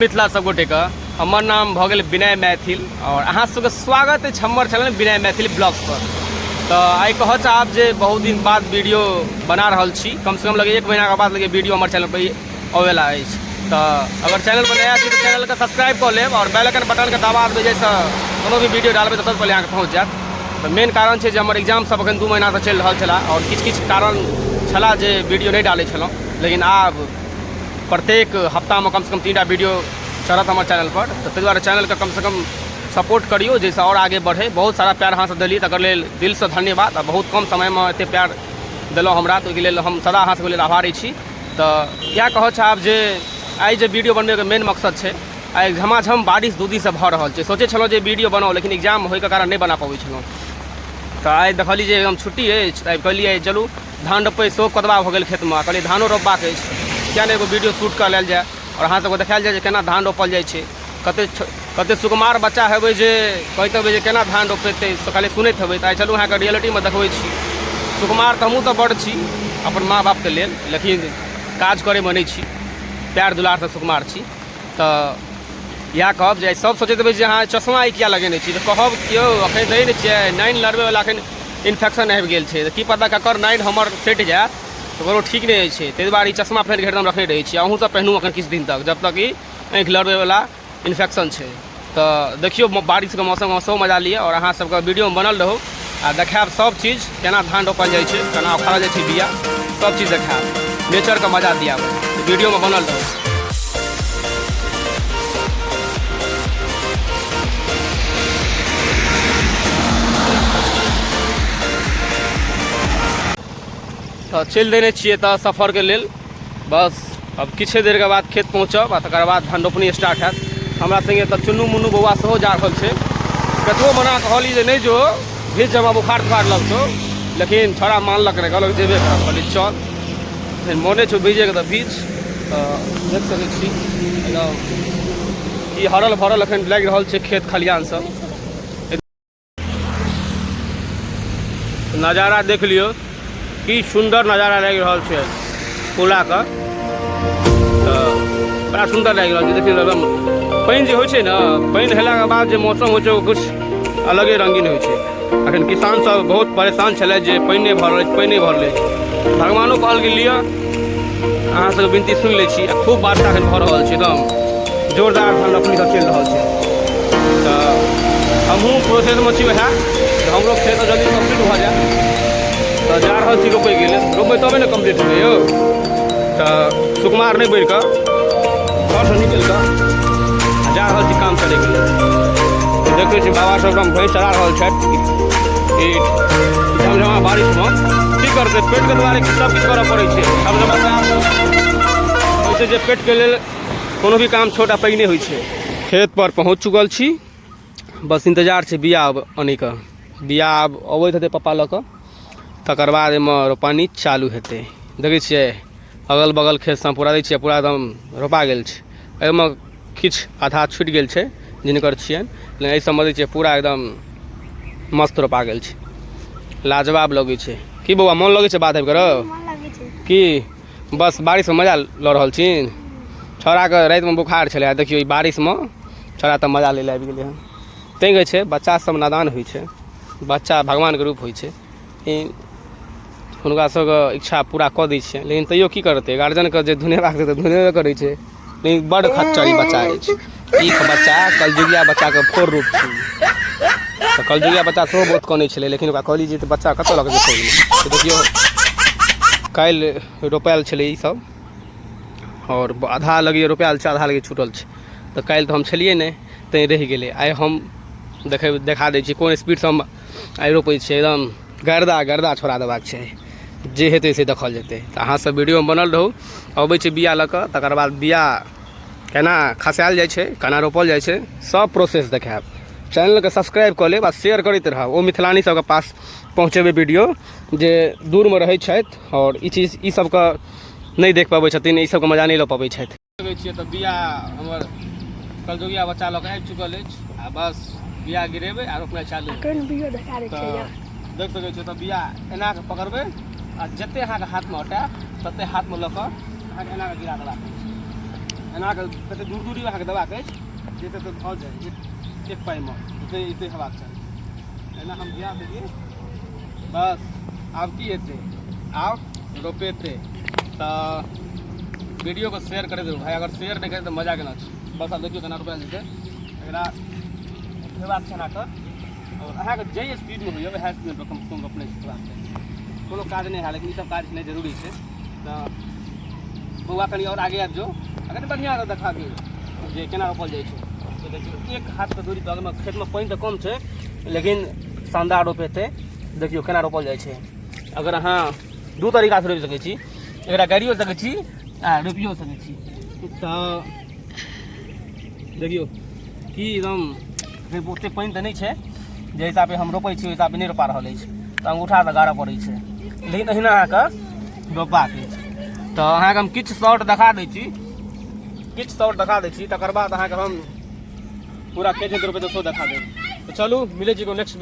मिथिला सब गोटे के हमर नाम भऽ गेल विनय मैथिल और अहाँ सबके स्वागत अछि हमर चैनल विनय मैथिल ब्लॉग्स पर। तऽ आइ कहऽ चाहब जे बहुत दिन बाद वीडियो बना रहल छी, कम से कम लगे 1 महीना के बाद लगे वीडियो हमर चैनल पर अबैला अछि। तऽ अगर चैनल पर नया छी तऽ चैनल के सब्सक्राइब कऽ लेब और बेल आइकन बटन के दबा देबै, जाहिसँ कोनो भी वीडियो डालबै तऽ सबसँ पहिले अहाँके पहुँच जायत। तऽ मेन कारण छै जे हमर एग्जाम सब एखन 2 महीनासँ चलि रहल छलाह और किछु किछु कारण छलाह जे वीडियो नहि डालै छलहुँ, लेकिन आब प्रत्येक हफ्तामे कमसँ कम 3टा वीडियो चढ़त हमर चैनलपर। तऽ ताहि दुआरे चैनलके कमसँ कम सपोर्ट करियौ जाहिसँ आओर आगे बढ़ै। बहुत सारा प्यार अहाँसभ देलियै, तकर लेल दिलसँ धन्यवाद। आ बहुत कम समयमे एतेक प्यार देलहुँ हमरा, तऽ ओहिके लेल हम सदा अहाँसभके लेल आभारी छी। तऽ इएह कहऽ चाहब जे आइ जे वीडियो बनबैके मेन मकसद छै, आइ झमाझम बारिश 2 दिनसँ भऽ रहल छै। सोचै छलहुँ जे वीडियो बनाउ, लेकिन एग्जाम होइके कारण नहि बना पबै छलहुँ। तऽ आइ देखलियै जे एकदम छुट्टी अछि, तऽ आइ कहलियै चलू धान रोपै सेहो कदबा भऽ गेल खेतमे, कहलियै धानो रोपबाक अछि, किएक नहि एगो वीडियो शूट कऽ लेल जाय आओर अहाँ सबके देखायल जाय जे केना धान रोपल जाइ छै। कते कते सुकुमार बच्चा हेबै जे कहैत हेबै जे केना धान रोपेतै, से खाली सुनैत हेबै। तऽ आइ चलू अहाँके रियलिटीमे देखबै छी। सुकुमार तऽ हमहूँ सब बड्ड छी अपन माँ बापके लेल, लेकिन काज करैमे नहि छी, प्यार दुलारसँ सुकुमार छी। तऽ इएह कहब जे सब सोचैत हेबै जे अहाँ चश्मा ई किएक लगेने छी, तऽ कहब कि यौ एखन दै नहि छियै, नाइन लड़बैवला एखन इन्फेक्शन आबि गेल छै, तऽ की पता ककर नाइन हमर सटि जायत, तऽ ककरो ठीक नहि होइ छै। ताहि दुआरे ई चश्मा पहिर कऽ हरदम रखने रहै छी। अहूँ सब पहिनू एखन किछु दिन तक, जब तक ई आँखि लड़बैवला इन्फेक्शन छै। तऽ देखियौ बारिशके मौसममे सेहो मजा लिअ आओर अहाँ सबके वीडियोमे बनल रहू आ देखायब सब चीज केना धान रोपल जाइ छै, केना उखाड़ल जाइ छै बिया, सब चीज देखायब, नेचरके मजा दियाब। वीडियोमे बनल रहू। तऽ चलि देने छियै तऽ सफरके लेल, बस अब किछे देरके बाद खेत पहुँचब आ तकर बाद धान रोपनी स्टार्ट हैत। हमरा सङ्गे तऽ चुन्नू मुन्नू बौआ सेहो जा रहल छै। कतबो मना कहली जे नहि जो, भीज जमा बुखार तुखार लगतौ, लेकिन छोड़ा मानलक नहि, कहलक जेबे करब। कहली चल, फेर मोने छौ भीजेके तऽ भीज। तऽ देख सकै छी एकदम ई हरल भरल एखन लागि रहल छै खेत खलिहान सब। नजारा देख लियौ की सुन्दर नजारा लागि रहल छै पुलाके, तऽ बड़ा सुन्दर लागि रहल छै। देखियौ एकदम पानि जे होइ छै ने, पानि हेलाके बाद जे मौसम होइ छै ओ किछु अलगे रंगीन होइ छै। अखन किसान सब बहुत परेशान छलै जे पानि नहि भऽ रहल अछि, पानि नहि भऽ रहल अछि। भगवानो कहलखिन लिअ अहाँ सबके विनती सुनि लै छी। आ खूब वर्षा एखन भऽ रहल छै, एकदम जोरदार धान रोपनी सब चलि रहल छै। तऽ हमहूँ प्रोसेसमे छी वएह, हमरो खेत जल्दी कम्प्लीट भऽ जाय। तऽ जा रहल छी रोपैके लेल, रोपबै तबे ने कम्प्लीट हेतै यौ। तऽ सुकुमार नहि बढ़ि कऽ घरसँ निकलि कऽ जा रहल छी काम करैके लेल। देखै छी बाबा सब एकदम भैंस चरा रहल छथि ई झमझमा बारिशमे। की करतै, पेटके दुआरे सब किछु करऽ पड़ै छै। झमझमा होइ छै जे पेटके लेल कोनो भी काम छोट आ पैघ नहि होइ छै। खेत पर पहुँच चुकल छी, बस इंतजार छै बिया आब अनैके। बिया आब अबैत हेतै पप्पा लऽ कऽ, तकर बाद एहिमे रोपनी चालू हेतै। देखै छियै अगल बगल खेत सब पूरा दै छियै, पूरा एकदम रोपा गेल छै। एहिमे किछु आधा छुटि गेल छै जिनकर छियनि, लेकिन एहि सबमे दै छियै पूरा एकदम मस्त रोपा गेल छै, लाजवाब लगै छै। की बौआ मोन लगै छै बात आबि कऽ? की बस बारिशमे मजा लऽ रहल छी? छौड़ाके रातिमे बुखार छलै, देखियौ ई बारिशमे छौड़ा तऽ मजा लै लए आबि गेलै हन। तैँ कहै छै बच्चा सब नादान होइ छै, बच्चा भगवानके रूप होइ छै। ई हुनका सबके इच्छा पूरा कऽ दै छियनि, लेकिन तैयो की करतै, गार्जियनके जे धुनेबाक छै तऽ धुनेबे करै छै। लेकिन बड्ड खच्चर ई बच्चा अछि। ई बच्चा कलजुगिया बच्चाके फोर रूप छै। तऽ कलजुगिया बच्चा सेहो बहुत कनै छलै, लेकिन ओकरा कहली जे बच्चा कतऽ लऽ कऽ जेतै। तऽ देखियौ काल्हि रोपायल छलै ई सब, आओर आधा लगैए रोपायल छै, आधा लगैए छूटल छै। तऽ काल्हि तऽ हम छलियै नहि, तैँ रहि गेलै। आइ हम देखै देखा दै छी कोन स्पीडसँ हम आइ रोपै छियै। एकदम गर्दा गर्दा छोड़ा देबाक छै, जे हेतै से देखल जेतै। तऽ अहाँ सब वीडियोमे बनल रहू। अबै छै बिया लऽ कऽ, तकर बाद बिया केना खसायल जाइ छै, केना रोपल जाइ छै, सब प्रोसेस देखायब। चैनलके सब्सक्राइब कऽ लेब आ शेयर करैत रहब। ओ मिथिलानी सबके पास पहुँचेबै वीडियो जे दूरमे रहै छथि आओर ई चीज ई सबके नहि देख पबै छथिन, ई सबके मजा नहि लऽ पबै छथि। देखै छियै तऽ बिया हमर कलजोगिया बच्चा लऽ कऽ आबि चुकल अछि आ बस बिया गिरेबै आ रोपनाइ चालू। तऽ देख सकै छियै तऽ बिया एना कऽ पकड़बै आ जते अहाँके हाथमे अटायत तते हाथमे लऽ कऽ अहाँके एना कऽ गिरा देबाक अछि। एना कऽ कते दूर दूरी अहाँके देबाक अछि जाहिसँ तऽ भऽ जाय एक एक पाइमे एते एते हेबाक चाही। एना हम गिरा देलियै, बस आब की हेतै, आब रोपेतै। तऽ वीडियोके शेयर करि देबै भाय, अगर शेयर नहि करै तऽ मजा केना छै। बस आब देखियौ केना रोपायल जेतै। एकरा उठेबाक छै एना कऽ, आओर अहाँके जाहि स्पीडमे होइए वएह स्पीडमे कमसँ कम रोपने सिखबाक चाही। कोनो काज नहि है, लेकिन ई सब काज नहि जरूरी छै। तऽ बौआ कनि आओर आगे आबि जाउ, कनि बढ़िआँसँ देखा दियौ जे केना रोपल जाइ छै। तऽ देखियौ एक हाथके दूरी बगलमे खेतमे पानि तऽ कम छै, लेकिन शानदार रोपेतै। देखियौ केना रोपल जाइ छै। अगर अहाँ दू तरीकासँ रोपि सकै छी, एकरा गाड़ियो सकै छी आ रोपियो सकै छी। तऽ देखियौ की एकदम ओतेक पानि तऽ नहि छै, जे हिसाबे हम रोपै छी ओहि हिसाबे नहि रोपा रहल अछि, तऽ अंगूठासँ गाड़ऽ पड़ै छै, लेकिन एहिना अहाँके रोपबाक अछि। तऽ अहाँके हम किछु शॉर्ट देखा दै छी, किछु शॉर्ट देखा दै छी, तकर बाद अहाँके हम पूरा खेत रोपे तऽ देखा देब। तऽ चलू मिलै छी नेक्स्ट।